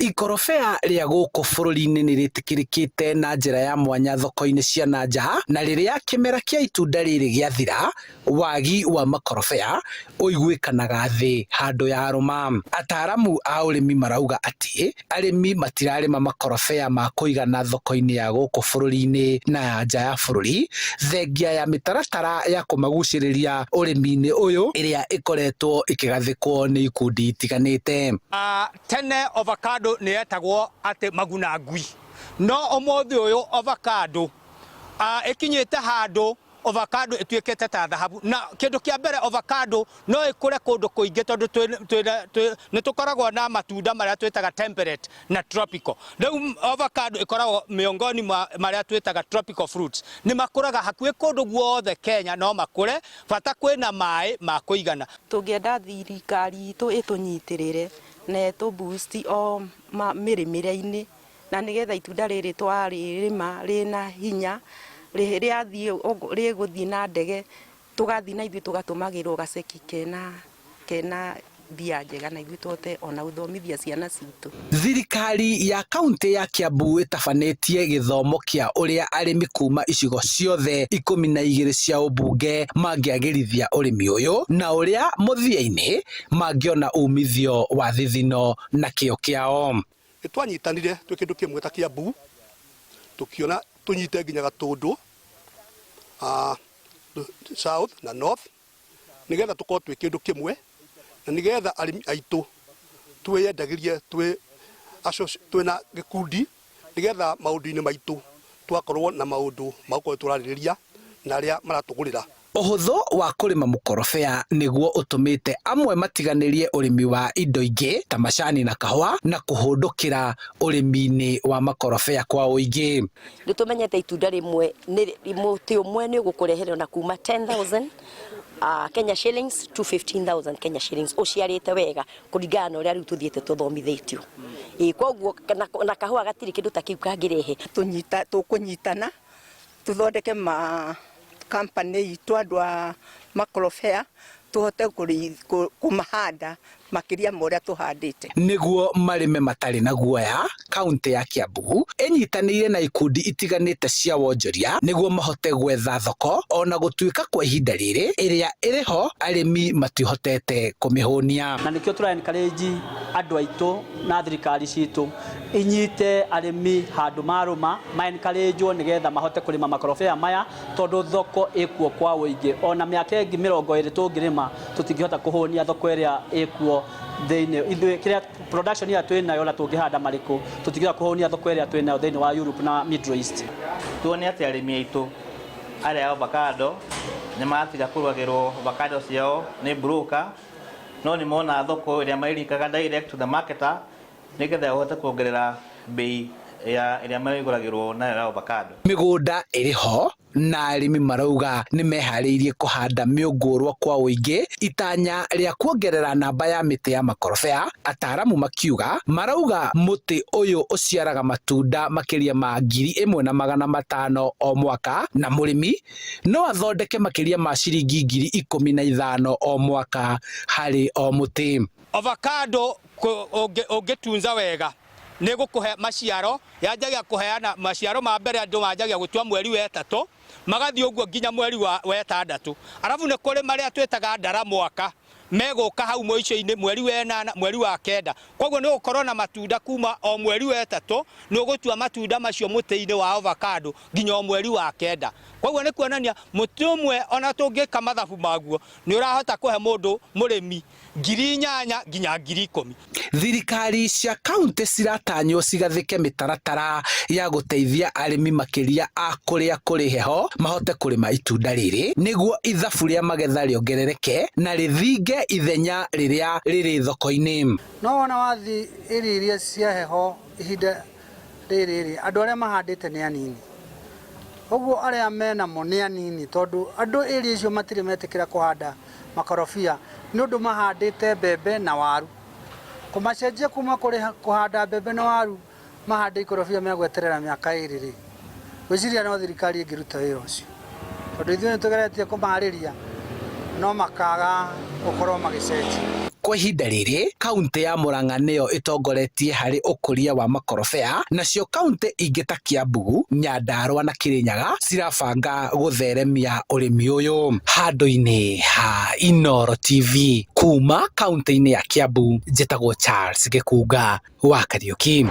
Ikorobea rĩa gũkũ bũrũri-inĩ nĩ rĩtĩkĩrĩkĩte na njĩra ya mwanya thoko-inĩ cia na nja, na rĩrĩa kĩmera kĩa itunda rĩrĩ gĩathira, wagi wa makorobea ũiguĩkanaga thĩ handũ yarũma. Ataaramu a ũrĩmi marauga atĩ arĩmi matirarĩma makorobea ma kũigana thoko-inĩ ya gũkũ bũrũri-inĩ na ya nja ya bũrũri, thengia ya mĩtaratara ya kũmagucĩrĩria ũrĩmi-inĩ ũyũ ĩrĩa ĩkoretwo ĩkĩgathĩkwo nĩ ikundi itiganĩte. Tene avocado nĩ yetagwo atĩ maguna ngui, no ũmũthĩ ũyũ avocado ĩkinyĩte handũ avocado ĩtuĩkĩte ta thahabu. Na kĩndũ kĩa mbere, avocado no ĩkũre kũndũ kũingĩ tondũ nĩ tũkoragwo na matunda marĩa twĩtaga temperate na tropical. Rĩu avocado ĩkoragwo miongoni mwa marĩa twĩtaga tropical fruits. Nĩ makũraga hakuhĩ kũndũ guothe Kenya no makũre, bata kwĩna maĩ ma kũigana. Tũngĩenda thirikari itũ ĩtũnyitĩrĩre na ĩtũ boost o mĩrĩmĩre-inĩ, na nĩgetha itunda rĩrĩ twarĩrĩma rĩna hinya, rĩathiĩ rĩgũthiĩ na ndege, tũgathiĩ na ithuĩ tũgatũmagĩrwo gaceki kena mbia njega, na ithuĩ tũhote ona gũthomithia ciana citũ. Thirikari ya kaunti ya Kiambu ĩtabanĩtie gĩthomo kĩa ũrĩa arĩmi kuma icigo ciothe 12 cia ũmbunge mangĩagĩrithia ũrĩmi ũyũ na ũrĩa mũthia-inĩ mangĩona umithio wa thithino na kĩo kĩao. Nĩ twanyitanire twĩ kĩndũ kĩmwe ta Kiambu, tũkiona tũnyite nginya Gatũndũ South na North, nĩgetha tũkorwo twĩ kĩndũ kĩmwe na nĩgetha arĩmi aitũ twĩyendagĩrie twĩna gĩkundi, nĩgetha maũndũ-inĩ maitũ tũgakorwo na maũndũ ma gũkorwo tũrarĩrĩria na arĩa maratũgũrĩra. Ũhũthũ wa kũrĩma mũkorobea nĩguo ũtũmĩte amwe matiganĩrie ũrĩmi wa indo ingĩ ta macani na kahũa na kũhũndũkĩra ũrĩmi-inĩ wa makorobea kwa ũingĩ. Nĩ tũmenyete itunda rĩmwe nĩ mũtĩ ũmwe nĩ ũgũkũrehere ona kuma 10,000 Kenya shillings to 15,000 Kenya shillings ũciarĩte wega kũringana na ũrĩa rĩu tũthiĩte tũthomithĩtio. Ĩĩ, koguo na kahũa gatirĩ kĩndũ ta kĩu kangĩrehe. Tũnyita tũkũnyitana tũthondeke ma company itũ andũ a makorobea, tũhote kũmahanda makĩria ma ũrĩa tũhandĩte. Nĩguo marĩme matarĩ na guoya, kaunti ya Kiambu ĩnyitanĩire na ikundi itiganĩte cia wonjoria nĩguo mahote gwetha thoko, ona gũtuĩka kwa ihinda rĩrĩ ĩrĩa ĩrĩ ho arĩmi matihotete kũmĩhũnia. Na nĩkĩo tũra encourage andũ aitũ na thirikari citũ inyite arĩmi handũ marũma, ma encourage nĩgetha mahote kũrĩma makorobea maya, tondũ thoko ĩkuo kwa ũingĩ. Ona mĩaka ĩngĩ 20 tũngĩrĩma, tũtingĩhota kũhũnia thoko ĩrĩa ĩkuo thĩinĩ. Ithuĩ kĩrĩa production ĩrĩa twĩ nayo na tũngĩhanda marĩkũ, tũtingĩhota kũhũnia thoko ĩrĩa twĩ nayo thĩinĩ wa Europe na Middle East. Tuone atĩ arĩmi aitũ arĩa avocado nĩ matiga kũrugagĩrwo avocado ciao nĩ broker, no nĩ mona thoko ĩrĩa marĩrikaga direct to the marketer, nĩgetha ũhote kuongerera bei ya ĩrĩa marĩgũragĩrwo nayo ya avocado. Mĩgũnda ĩrĩ ho na arĩmi marauga nĩ meharĩirie kũhanda mĩũngũrwa kwa ũingĩ, itanya rĩa kuongerera namba ya mĩtĩ ya makorobea. Ataaramu makiuga marauga mũtĩ ũyũ ũciaraga matunda makĩria ma 1500 o mwaka, na mũrĩmi no athondeke makĩria ma ciringi 15,000 o mwaka harĩ o mũtĩ. Avocado ũngĩtunza wega nĩ gũkũhe maciaro, yanjagia kũheana maciaro ma mbere andũ manjagia gũtua mweri wa ĩtatũ, magathiĩ ũguo nginya mweri wa ĩtandatũ. Arabu nĩ kũrĩ marĩa twĩtaga ndara mwaka, megũka hau mũico-inĩ mweri wa ĩnana, mweri wa kenda. Koguo nĩ ũgũkorwo na matunda kuma o mweri wa ĩtatũ, nĩ ũgũtua matunda macio mũtĩ-inĩ wa avocado nginya o mweri wa kenda. Koguo nĩ kuonania mũtĩ ũmwe ona tũngĩka mathabu maguo, nĩ ũrahota kũhe mũndũ mũrĩmi 8,000 nginya 10,000. Thirikari cia kaunti ciratanywo cigathĩke mĩtaratara ya gũteithia arĩmi makĩria a kũrĩa kũrĩ heho mahote kũrĩma itunda rĩrĩ, nĩguo ithabu rĩa magetha rĩongerereke na rĩthinge ithenya rĩrĩa rĩrĩ thoko-inĩ. No wona wathiĩ area iria cia heho ihinda rĩrĩ rĩ, andũ arĩa mahandĩte nĩ anini. Ũguo arĩa menamo nĩ anini, tondũ andũ area icio matirĩ metĩkĩra kũhanda makorobia nĩ ũndũ mahandĩte mbembe na waru. Kũmacenjia kuma kũhanda mbembe na waru mahande ikorobia megweterera mĩaka 2 rĩ, ngwĩciria no thirikari ĩngĩruta wĩra ũcio. Tondũ ithuĩ nĩ tũgeretie kũmarĩria no makaga gũkorwo magĩcenjia. Kwa ihinda rĩrĩ, kauntĩ ya Murang'a nĩyo ĩtongoretie harĩ ũkũria wa makorobea, nacio kauntĩ ingĩ ta Kiambu, Nyandarua na Kirinyaga cirabanga gũtheremia ũrĩmi ũyũ. Handũ-inĩ ha Inooro TV kuma kauntĩ-inĩ ya Kiambu, njĩtagwo Charles Gĩkunga wa Kariuki.